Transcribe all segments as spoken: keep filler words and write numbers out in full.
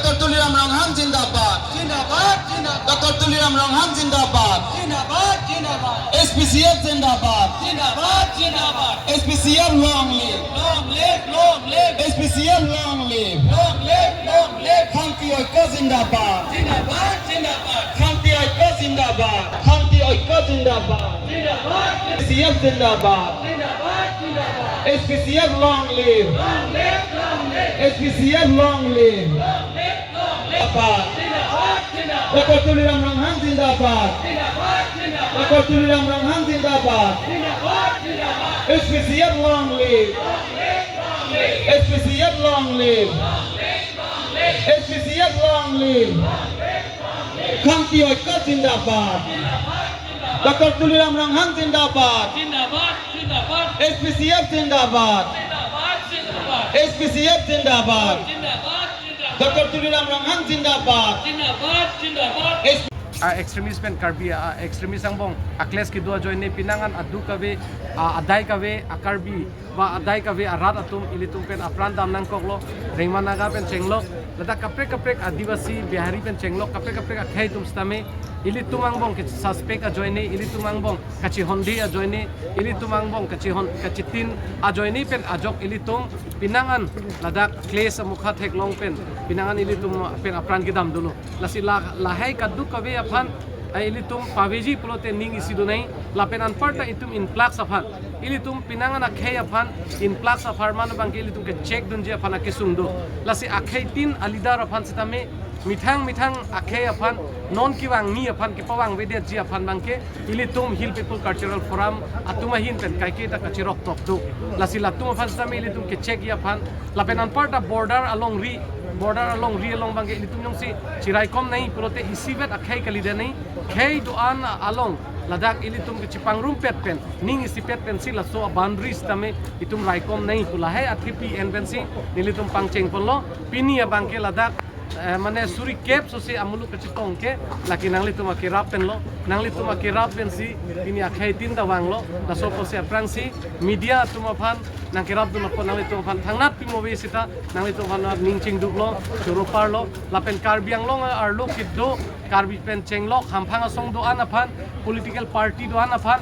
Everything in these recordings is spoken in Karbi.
Doctor Tuliram Ronghang zindabad. Zindabad, zindabad. Doctor Tuliram Ronghang zindabad. Zindabad, zindabad. S P C F zindabad. Zindabad, zindabad. S P C F long live. Long live, long live. S P C F long live. Long live, long live. Khangti Oikyo zindabad. Zindabad, zindabad. Khangti Oikyo zindabad. Khangti Oikyo zindabad. Zindabad, zindabad. S P C F zindabad. Zindabad, zindabad. S P C F long live. Long live, long live. S P C F long live. Long live, long live. Zindabad. Zindabad, zindabad. Doctor Tuliram Ronghang zindabad. Zindabad, zindabad. Doctor Tuliram Ronghang zindabad. Zindabad, zindabad. S P C F long live. Long live, long live. S P C F long live. Long live, long live. S P C F long live. Long live, long live. Khangti Oikyo zindabad. Zindabad, zindabad. Doctor Tuliram Ronghang zindabad. Zindabad, zindabad. S P C F zindabad. Zindabad, zindabad. S P C F zindabad. Zindabad, zindabad. Doctor Tuliram Ronghang zindabad. Zindabad, zindabad. S- A extremist pen Karbi, a extremist angbong a clash kedo ajoine penang an aduk kave, a adai kave, a Karbi ba adai kave arat atum ilitum pen apran dam nangkoklo, Rengma Naga pen chenglok, ladak kaprek kaprek Adivasi, Bihari pen chenglok, kaprek kaprek akhei atum sitame ilitum angbong ke suspect ajoine, ilitum angbong kachihonde ajoine, ilitum angbong kachihon kachitin ajoine pen ajok ilitum penang an ladak clash amukha theklong pen penang an ilitum pen apran kedam dolo. Lasi la lahai kaduk kave aphan, ai ilitum paveji pulote ning isi donai, lapen anparta itum influx aphan, ilitum penang an akhei aphan influx apharman abangke ilitum ke check dunji aphan akesung do. Lasi akhei tin a leader aphan sitame methang methang akhei aphan non kevangji aphan, kepavangvedetji aphan abangke ilitum Hill People Cultural Forum atum ahin pen kaiketa kachirok tok do. Lasi latum aphan sitame ilitum ke check ji aphan, lapen anparta border alongri, border alongri along abangke ilitum jongsi chiraikom nai pulote isivet akhei kalidet nai, khei do-an along ladak ilitum kachipangrumpet pen, ning isipet pensi laso a boundary sitame itum raikom nai pu lahai athepi en pensi nelitum pangcheng ponlo. Pini abangke ladak, eh, mane suri kep sosi amuluk kachetong ke, lake nanglitum akerap penlo, nanglitum akerap pensi pini akhei tin ta vanglo. Laso apotsi aphrangsi media atum aphan nangkerapdun apot nanglitum aphan thangnat pimo ave seta nanglitum aphan ning chingduklo, choro parlo. Lapen Karbi Anglong arlo kedo, Karbi pen chenglok, hamphang asong do-an aphan, political party do-an aphan,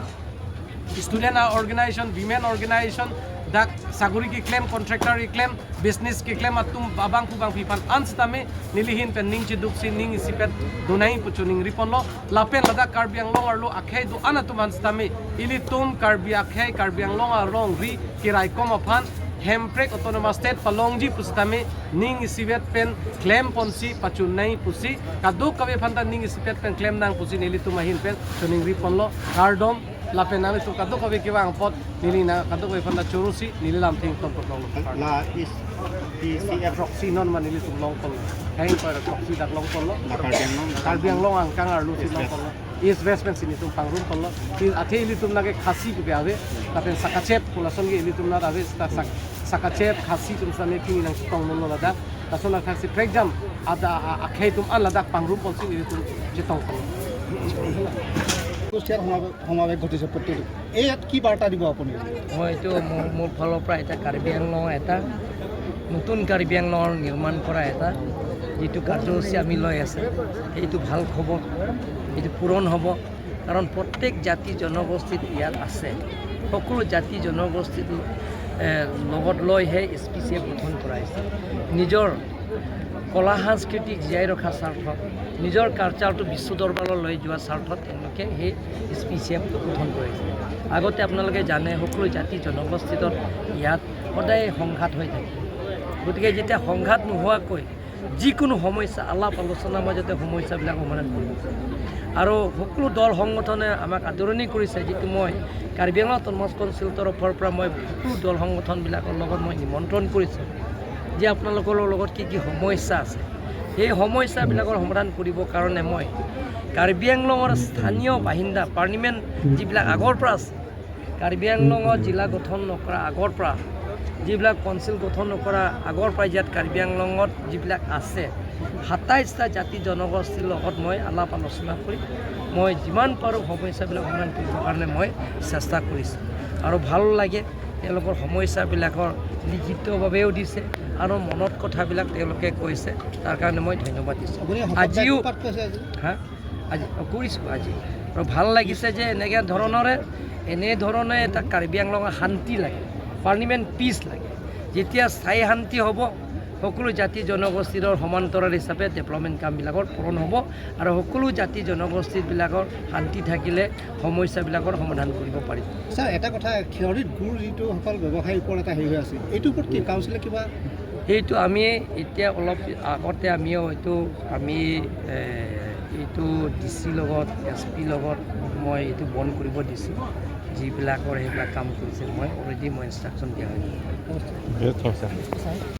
student organization, women organization, dak sagori keklem, contractor keklem, business keklem atum abangphu bangphi aphan an sitame neli ahin pen ning chiduksi ning isipet donai pu choningri ponlo. Lapen ladak Karbi Anglong arlo akhei do-an atum an sitame ilitum Karbi akhei, Karbi Anglong alongri keraikom aphan Hemprek Autonomous State palongji pusitame ning isivet pen klem ponsi pachun nai pusi, kadokave aphanta ning isivet pen klem nang pusi nelitum ahin pen choningri ponlo. Kardom. Lapen nanglitum kadokave kevang apot neli nang kadokave aphanta chorosi neli lamthe ington ponlo. La S P C F proxy non ma nelitum long ponlo. Heng pa proxy dak long ponlo. La Karbi Anglong. Karbi Anglong angkang arlo si long ponlo. East West pensi nelitum pangrum ponlo. Athe ilitum nake Khasi kebi ave. Lapen Sakachep pu lason ke ilitum nat ave, seta Sak-, Sakachep, Khasi atum sitame pini nangchetong ponlo ladak. Lason akhei si prekjam ada a-, akhei atum an ladak pangrum ponsi ilitum chetong ponlo. কুচবিহাৰত সমাৱেশ, সমাৱেশ ঘটিছে প্ৰত্যেকটো। এই ইয়াত কি বাৰ্তা দিব আপুনি? মই এইটো মোৰ, মোৰ ফালৰ পৰা এটা কাৰ্বি আংলং, এটা নতুন কাৰ্বি আংলঙৰ নিৰ্মাণ কৰা এটা যিটো কাৰ্যসূচী আমি লৈ আছে, এইটো ভাল খবৰ, এইটো পূৰণ হ'ব। কাৰণ প্ৰত্যেক জাতি জনগোষ্ঠীত ইয়াত আছে, সকলো জাতি জনগোষ্ঠীটো, এ, লগত লৈহে এছ পি চি এফ গঠন কৰা হৈছে। নিজৰ কলা সংস্কৃতি জীয়াই ৰখাৰ স্বাৰ্থত, নিজৰ কালচাৰটো বিশ্ব দৰবাৰলৈ লৈ যোৱাৰ স্বাৰ্থত তেওঁলোকে সেই এছ পি চি এফটো গঠন কৰিছে। আগতে আপোনালোকে জানে, সকলো জাতি জনগোষ্ঠীত ইয়াত সদায় সংঘাত হৈ থাকে। গতিকে যেতিয়া সংঘাত নোহোৱাকৈ যিকোনো সমস্যা আলাপ আলোচনাৰ মাজতে সমস্যাবিলাক সমাধান কৰিব। আৰু সকলো দল সংগঠনে আমাক আদৰণি কৰিছে, যিটো মই কাৰ্বি আংলং অট'নমাছ কাউন্সিল তৰফৰ পৰা মই সকলো দল সংগঠনবিলাকৰ লগত মই নিমন্ত্ৰণ কৰিছোঁ যে আপোনালোকৰ লগত কি কি সমস্যা আছে, সেই সমস্যাবিলাকৰ সমাধান কৰিবৰ কাৰণে মই কাৰ্বি আংলঙৰ স্থানীয় বাসিন্দা, পাৰ্মানেণ্ট যিবিলাক আগৰ পৰা আছে, কাৰ্বি আংলঙত জিলা গঠন নকৰা আগৰ পৰা, যিবিলাক কাউন্সিল গঠন নকৰা আগৰ পৰা ইয়াত কাৰ্বি আংলঙত যিবিলাক আছে, সাতাইছটা জাতি জনগোষ্ঠীৰ লগত মই আলাপ আলোচনা কৰি মই যিমান পাৰোঁ সমস্যাবিলাক সমাধান কৰিবৰ কাৰণে মই চেষ্টা কৰিছোঁ। আৰু ভালো লাগে তেওঁলোকৰ সমস্যাবিলাকৰ লিখিতভাৱেও দিছে আৰু মনত কথাবিলাক তেওঁলোকে কৈছে, তাৰ কাৰণে মই ধন্যবাদ দিছোঁ। আপুনি শপত আজিও বাক্য পাঠ কৰিছে আজি? হা আজি অ, কৰিছোঁ আজি। আৰু ভাল লাগিছে যে এনেকে ধৰণৰে, এনেধৰণে এটা কাৰ্বি আংলঙৰ শান্তি লাগে, পাৰ্মানেণ্ট পিচ লাগে। যেতিয়া স্থায়ী শান্তি হ'ব, সকলো জাতি জনগোষ্ঠীৰ সমান্তৰাল হিচাপে ডেভেলপমেণ্ট কামবিলাকৰ পূৰণ হ'ব আৰু সকলো জাতি জনগোষ্ঠীবিলাকৰ শান্তি থাকিলে সমস্যাবিলাকৰ সমাধান কৰিব পাৰি। ছাৰ, এটা কথা, খেয়ৰিত গুৰ যিটো সকল ব্যৱসায়ীৰ ওপৰত এটা হেৰি হৈ আছে, এইটোৰ ওপৰত কি কাউন্সিলে কিবা? সেইটো আমি এতিয়া অলপ আগতে আমিও এইটো আমি এ, এইটো ডি চি লগত, এছ পি লগত মই এইটো বন্ধ কৰিব দিছোঁ। যিবিলাকৰ সেইবিলাক কাম কৰিছে, মই অলৰেডি মই ইনষ্ট্ৰাকশ্যন দিয়া হৈ গ'ল। Yes, sir.